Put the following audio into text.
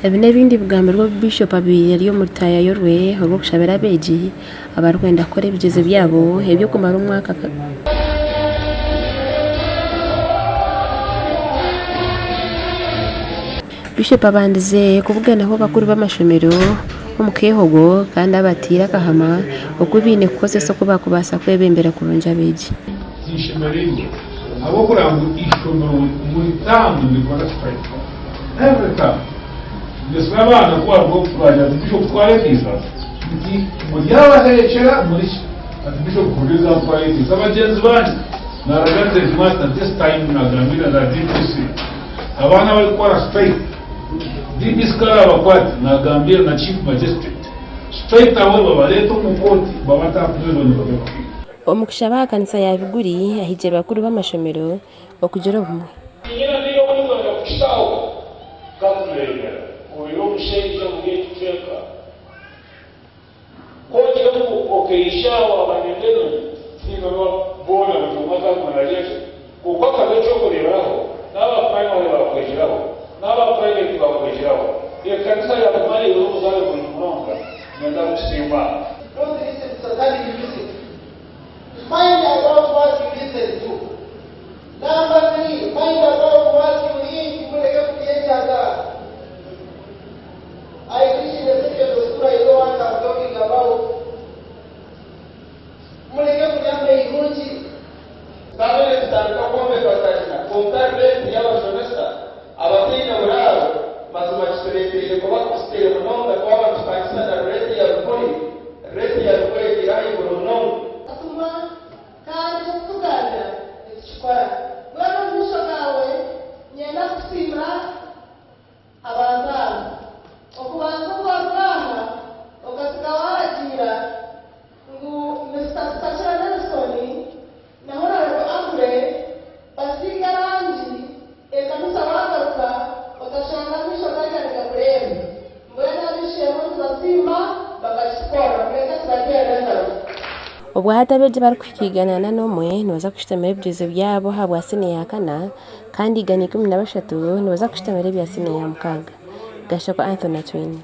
Ebi n'ebindi bigambirwe obu Biishopu abaire ari omu rutaayayo rwe orw'okushabira abeegi abarikwenda kukora ebigyezo byabo eby'okumara omwaka. Biishopu abandize kubuganaho bakuru b'amashomero omu keehogo kandi abataire akahama oku baine kukozesa oku bakubaasa kwebembera kurungi abeegi. Tinshemereirwe ahabw'okureba ngu eishomero buri taamu nirikora strike every term. Ngesire abaana ku baruga okubagira nti Bishop twayeteisa nti muryabaherekyera muri ki? Ati Bishop kuruga ezamu twayeteisa bagyenzi bangye naraganisa headmaster this time nagambire na DPC abaana abarikukora strike DPC ku arabakwate nagambire na chief magistrate straight away babareete omu kooti babate aha prison babe kuhiga. Omu kushaba aha kanisa ya Biguri ahigire bakuru b'amashomero okugira obumwe. Tinyine niiwe orikwenda kukitaho nkakureebera obaire omushaija omuri eki kicweka. Ku ogire ngu okeisha aho waaba nyendenyende, tihaine boona buri omwe akaguma narya gye. Kwonka okaba eky'okureeberaho, n'aba primary baakwegyeraho, n'aba private baakwegyeraho. Ekanisa yaaguma eri omuzaire murungi munonga, niinyenda kukusiima. Don't listen to satanic music. Mind about what you listen to. Number 3, mind about what you eat. Mureke kurya enjaga. I teach in a secondary school, I know what I'm talking about. Mureke kurya meirungi. Twabire nitutandika kwombeka kanyina kwonka rate y'abashomesa abataine buraaro mazima kitureteire kuba costly munonga twaba nitupangisa na rate ya Rukuri, rate ya Rukuri egiire ahaiguru munonga. Atuma, kandi eki arikutugambira nitukikora. Mbwenu omu maisho gaawe niinyenda kukusiimira abantu aba. Okubanza obu waaruga aha, okatsiga waaragiira ngu Mister Kusasira Nelson na Honourable Aggrey basiige erangi ekanisa waagaruka okashanga amaisho garya nigakureeba. Mbwenu ab'eishe-emwe nitubasiima bakakitukorera. Mureke tubateerere engaro. Obwa hati abeegi abarikuhika 101 nibaza kushutamira ebigyezo byabo ahabwa siniya ya kana kandi 113 nibaza kushutamira ebya siniya ya mukaaga. Gashakwa Anthony Atwine.